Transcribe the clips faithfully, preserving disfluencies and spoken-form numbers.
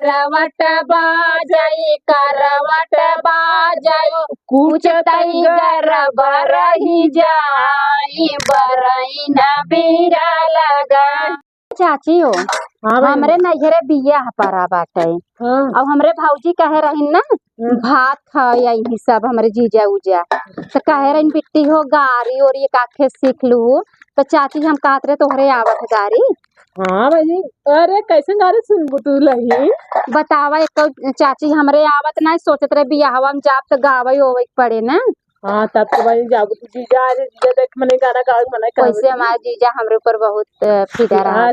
करवट बाजई, करवट बाजई, कुछ तई गड़बड़ ही जाई, बरई न बीरा लगा। चाची हो, हाँ बहिनी। हमरे नैहरे बियाह पड़ा बाटे। हाँ। अब हमरे भौजी कहे रहिन ना, हम्म। भात खाओ यही सब हमरे जीजा उजा, तो कहे रहिन बिट्टी हो गारी और ये काखे सीख लू, तो चाची हम कहत रहे तोहरे आवत गारी। हाँ बहिनी, अरे कैसन गारी सुनबू तू लही? बतावा एक चाची, हमरे आवत ना, सोचत रहे बियाहवा में जाब तो गावे ओवे के पड़े ना। हाँ, तब तो बहिनी जाबू तू जीजा, अरे जीजा देख मने गाना गावे मना करबू। कैसे हमारे जीजा हमरे ऊपर बहुत, अ, फिदा रहा है।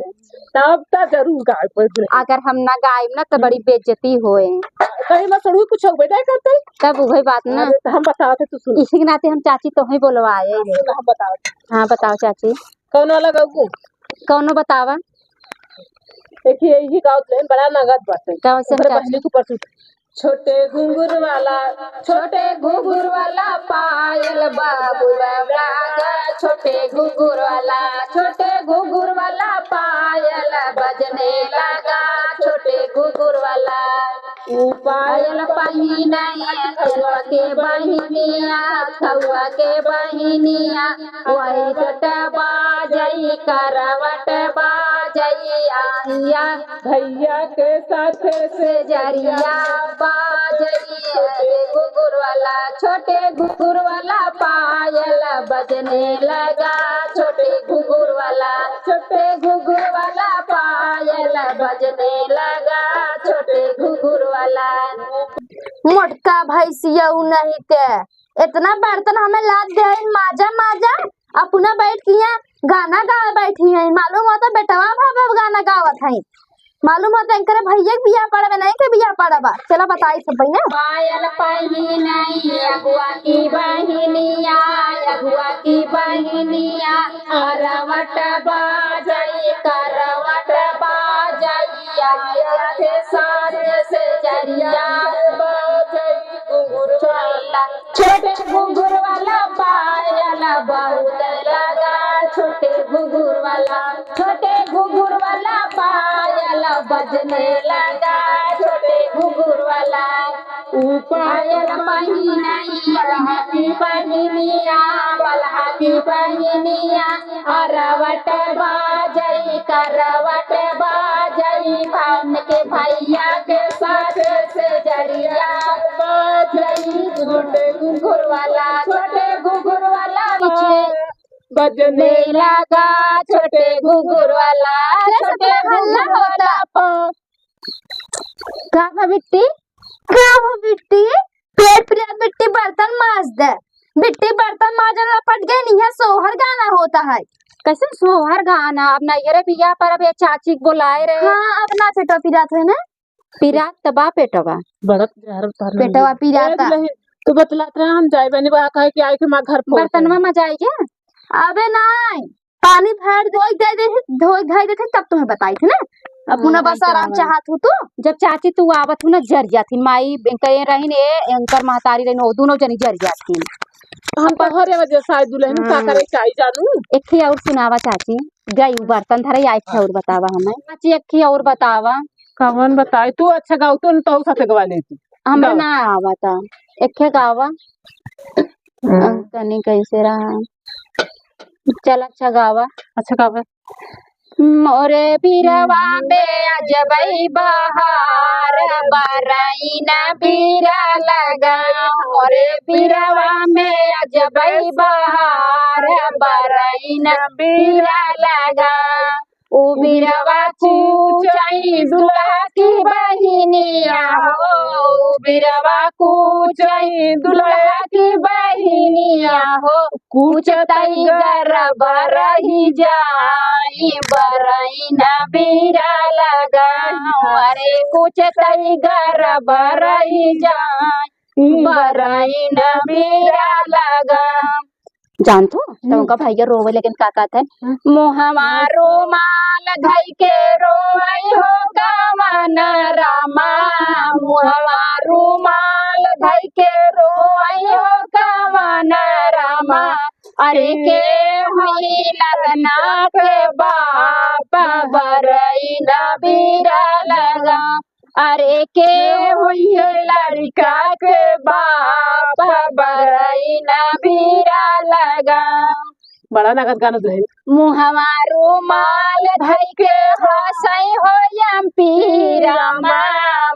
तब तो जरूर गावे पड़े। अगर हम ना गाइब ना तो बड़ी बेइज्जती होए। कहीं मैं सड़ू कुछ हो बेटा करते। तब उहे बात ना। अरे तो हम बतावत है, तू सुन। इसी के नाते हम चाची तोहे बोलवाए हैं। सुन, हम बतावत। हाँ, बताओ चाची। कौन वाला गाऊ? कौनो बतावा। देखिए, यही गाँव में बड़ा नगद बाटे। कौन से ओकरे चाची? पहले के ऊपर से। छोटे घुंघरू वाला, छोटे घुंघरू वाला पायल बाबू लगा, छोटे घुंघरू वाला, छोटे घुंघरू वाला पायल बजने लगा, छोटे घुंघरू वाला। ऊ पायल पहिने अजवा के बहिनिया, खौआ के बहिनिया, वही टोटा बाजई, करवट बाजई आइया। भैया के साथ से जरिया बाजई, छोटे घुंघरू वाला, छोटे घुंघरू वाला पायल बजने लगा, छोटे घुंघरू वाला, छोटे घुंघरू वाला पायल बजने लगा, छोटे घुंघरू वाला। मोटका भैंसिया उ नहीं ते, इतना बर्तन हमें लाद दे, माजा माजा, अपना बैठ के यहाँ गाना गावे बैठी है। मालूम होता बेटवा भावे गाना गावत है, मालूम होता इनकरे भैया के बियाह पड़बे नहीं के बियाह पड़बा। चला बताई सब भैया। पायल पहिनई अगुआ की बहिनिया, अगुआ की बहिनिया, करवट बाजई, करवट बाजई, आया के साथ से जरिया बाजई, घुंघरू वाला, छोटे घुंघरू वाला पायल बहुत लगा, छोटे घुंघरू वाला, छोटे घुंघरू वाला पायल बजने लगा, छोटे घुंघरू वाला। ऊ पायल पहिनई बलहा की बहिनिया, बलहा की बहिनिया, करवट बाजई, करवट बाजई, भान के भैया के साथ से जरिया बाजई, छोटे घुंघरू वाला, छोटे घुंघरू वाला, पीछे बजने लगा, छोटे घुंघरू वाला, छोटे घुंघरू वाला। का भा बिट्टी? का भा बिट्टी? पेट पिरात बिट्टी बर्तन माज दे। बिट्टी बर्तन माजन लपट गई, नहीं है सोहर गाना होता है। कैसन सोहर गाना? अब नैहरे बियाह पर अब ये चाची के बोलाए रहे। हाँ, अब ना पेटवा पिरात है ना? पिरात त बा पेटवा। बड़ा जहर उतार लेंगे। पेटवा पिरात ए, दुल्हन, तू बतलात रहा, हम जाए बनी बा, कहे कि आए के माँ घर पहुँचे। बर्तनवा में जाइए। अबे नाई, पानी भर धोई दे दे, धोई धाई देते, तब तुम्हें बताई थी ना। अपना हाँ, बस आराम चाहत हो तो। जब चाची तू आवत हो ना, जर जाती माई, इनकर ये रही ने, इनकर महतारी रही ने, वो दोनों जनी जर जाती। हम तो हरे वजह से आए दुल्हन, का हाँ। करे, का ही जानू। एक ही और सुनावा चाची, गई उ बर्तन धरे, आई थे और बतावा हमें। चाची, एक ही और बतावा। कवन बताई? तू अच्छा गाऊ, तू तो साथे गवा लेती। हमरा गावा। ना आवता। एक ही गावा। हम्म। अब तनी कैसे रहा? चल, अच्छा गावा। अच्छा गावा। मोरे पिरवा में अजबई बहार, बरइन बीरा लगा। मोरे पिरवा में अजबई बहार, बरइन बीरा लगा। उ बीरवा कूचई दुल्हा की बहिनिया हो, उ बीरवा कूचई दुल्हा की बहिनिया हो। कुछ तई गरबरही जाई, बरइन बीरा लगा। अरे कुछ तई गरबरही जाई, बरइन बीरा लगा। जानत हो, तो हम्म। उनका भैया रोवे, लेकिन का कहत है? हम्म। मुहवा रुमाल धई के रोई हो कवन रामा, मुहवा रुमाल धई के रोई हो कवन रामा। अरे के होई ललना के बाप, बरइन बीरा लगा। अरे के होई है लड़िका के बाप, बरई न बीरा लगा। बड़ा नगद गाना दुल्हन। मुहवा रुमाल धई के हँसई हो एम पी रामा,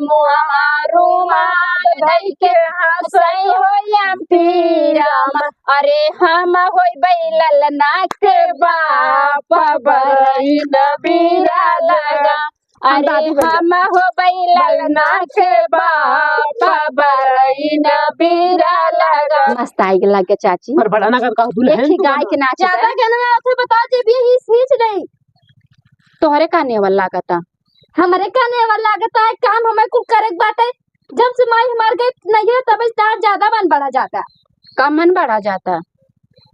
मुहवा रुमाल धई के हँसई हो एम पी रामा। अरे हम होइबै ललना के बाप, बरई न बीरा लगा। हम अरे दादी बन जा। हम होबै ललना के बाप, बरई न बीरा लगा। मस्त आई लगे चाची। और बड़ा नगद का दुल्हन एक ही तू गाय बना। के नाच ज्यादा है। गाना आवत है, बता दे, भी ही सींच नहीं। तोहरे का नेवल लागता? हमरे का नेवल लागता है, काम हमें कुल करे के बाटे। जब से माई हमार गई नैहर, तब से दाँत ज्यादा बन बढ़ा जाता। का मन बढ़ा जाता?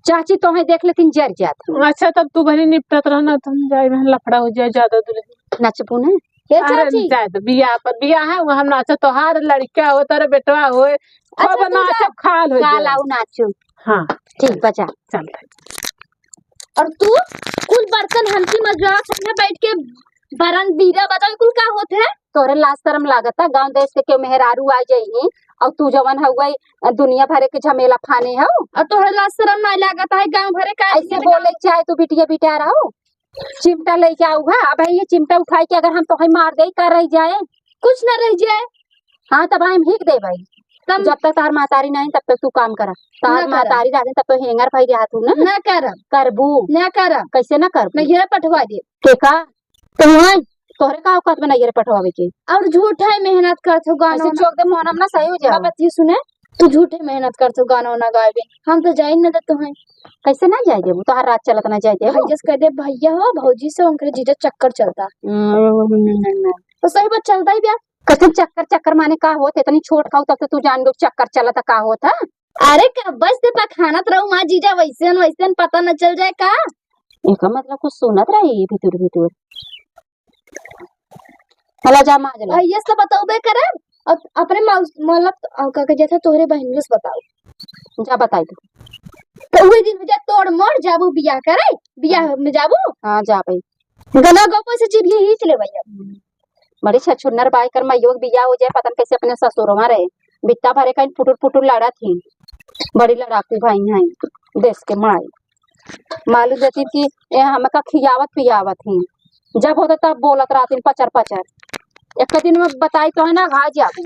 चाची तोहे देख लेतिन जर जात। अच्छा, तब तू भले निपटत रह ना, तुम जाए बहन, लफड़ा हो जाए ज्यादा दुल्हन। नचबू ने? हे अरे, चाची। जाए दो, बियाह पर बियाह है, वो हम नाचो, तोहार लड़का हो, तोरे बेटवा हो, अच्छा, खूब तू नाचो, जा। खाल हो काल जाए। आओ नाचो। हाँ। ठीक बा, जा। चल। और तू कुल बर्तन हमकी मजवा खाने बैठ के बरन बीरा बजाओ, कुल का होत है? तोरे लाज शरम लागत है, गाँव देश से केहू मेहरारू आ जाई और तू जवन हउआ दुनिया भरे के झमेला फाने हो। और तोहरे लाज शरम ना लागत है, गाँव भरे का ऐसे बोले के चाहे तू बिटिया बिटिया रहो, चिमटा लेके आऊ है, अब ये चिमटा उठाई के अगर हम तोहे मार दे का रह जाए? कुछ ना रह जाए। हाँ, तब हम हिक दे भाई। तब जब तक तार महतारी नहीं, तब तक तू काम करा। तार ना करब। महतारी रहते, तब तो हेंगर भाई रहा तू ना। ना करब। करबू? ना करब। कैसे ना करबू? नैहरे पठवा दे। के का? तो वहाँ तोहरे का औकात बा नैहरे पठवावे के? और झूठे मेहनत करत हो, गाना ऐसे वाना। चोक दे, मोहनम ना सही हो जाओ। बाबा, ये सुने, तू झूठे मेहनत करत हो, गाना वाना गावे। हम तो जाए ना देते हैं। कैसे ना जाए देबू? तोहार राज चलत ना जाए देबू? भैया से कह दे, भैया हो, भौजी से उनके जीजा चक्कर चलता। हम्म। तो सही बात चलता ही बा। कथी चक्कर, चक्कर माने का होत? इतनी छोट खाऊ तब तो तू जान गयो चक्कर चलत का होत है? अरे का बस से बखानत रहू माँ जीजा वैसन वैसन पता न चल जाए का? एका मतलब कुछ सुनत रही भीतर भीतर। चला जा माँ जला। भैया से बताऊबे करे और अपने मौस-, मतलब, अ, का कहे जाता तोहरे बहनियों से बताऊ। जा बताई दे। तो वही दिन हो जा तोड़ मोड़ जाबू बियाह करे, बियाह में जाबू। हाँ जा भाई। गना गो पैसे जीभिए ही चले भैया। बड़ी छछुन्नर बाई कर माइयो के बियाह हो जाए, पता न कैसे अपने ससुरवा रहे। बित्ता भरे कहीं फुटुर फुटुर लड़त ही। बड़ी लड़ाकू भाई हैं देश के माई। मालूम देती कि ए हमका खियावत पियावत ही। जब होता तब बोलत रहती पचर पचर। एक दिन में बताई तो है ना, घा जाबू।